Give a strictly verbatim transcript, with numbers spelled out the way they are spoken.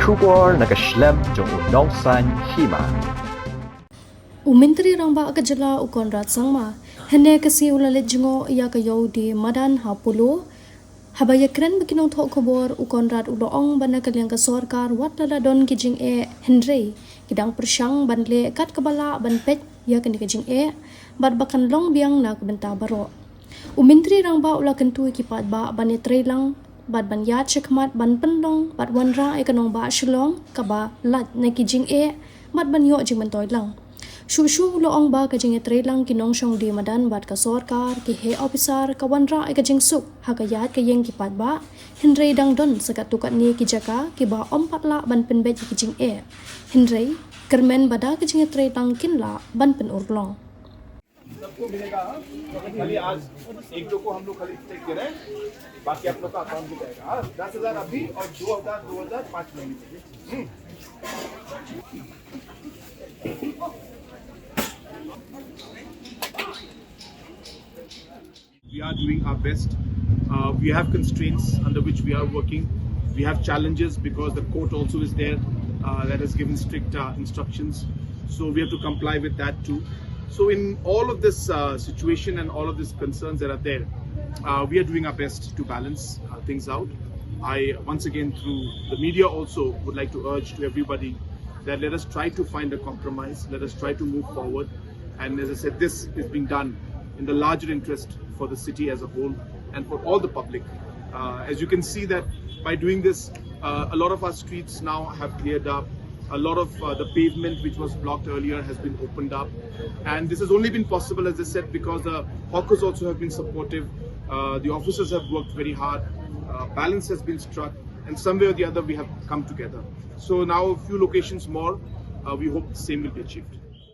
Khubor na ka shlem jong u nongsan hima. U Myntri Rangbah ka jylla u Conrad Sangma hynne ka sngi u la leit jngoh ïa ka Ïewdieng Madan ha Polo. Haba ïakren bad ki nongthoh khubor, u Conrad u la ong ba na ka liang ka sorkar wat la don ki jingeh, hynrei ki dang pyrshang ban leh kat kaba lah ban peit ïa kane ka jingeh bad ba kan long biang na ka bynta baroh. U Myntri Rangbah u la kyntu ïa ki paidbah ban ïatreilang bad ban ïaid shakhmat ban pynlong bad wanrah ïa ka nongbah Shillong kaba lait na ki jingeh bad ban ïoh jingmyntoi lang. Shuh shuh u la ong ba ka jingïatreilang ki nongshong die madan bad ka sorkar, ki heh ophisar, ka wanrah ïa ka jingsuk ha ka ïaid ka ïeng ki paidbah, hynrei dang don sa katto katne ki jaka kiba ym pat lah ban pynbeit ïa ki jingeh. Hynrei kyrmen ba da ka jingïatreilang kin lah ban pynurlong. सबको मिलेगा। खाली आज एक दो को हम लोग खाली चेक दे रहे हैं, बाकी आप लोग का अकाउंट भी जाएगा। हाँ, दस हजार अभी और दो हजार, दो हजार पाँच महीने के लिए। हम्म। We are doing our best. Uh, we have constraints under which we are working. We have challenges because the court also is there uh, that has given strict uh, instructions. So we have to comply with that too. So in all of this uh, situation and all of these concerns that are there, uh, we are doing our best to balance uh, things out. I once again, through the media, also would like to urge to everybody that let us try to find a compromise, let us try to move forward. And as I said, this is being done in the larger interest for the city as a whole and for all the public. Uh, as you can see that by doing this, uh, a lot of our streets now have cleared up. A lot of uh, the pavement which was blocked earlier has been opened up. And this has only been possible, as I said, because the hawkers also have been supportive. Uh, the officers have worked very hard. Uh, balance has been struck. And some way or the other, we have come together. So now a few locations more, uh, we hope the same will be achieved.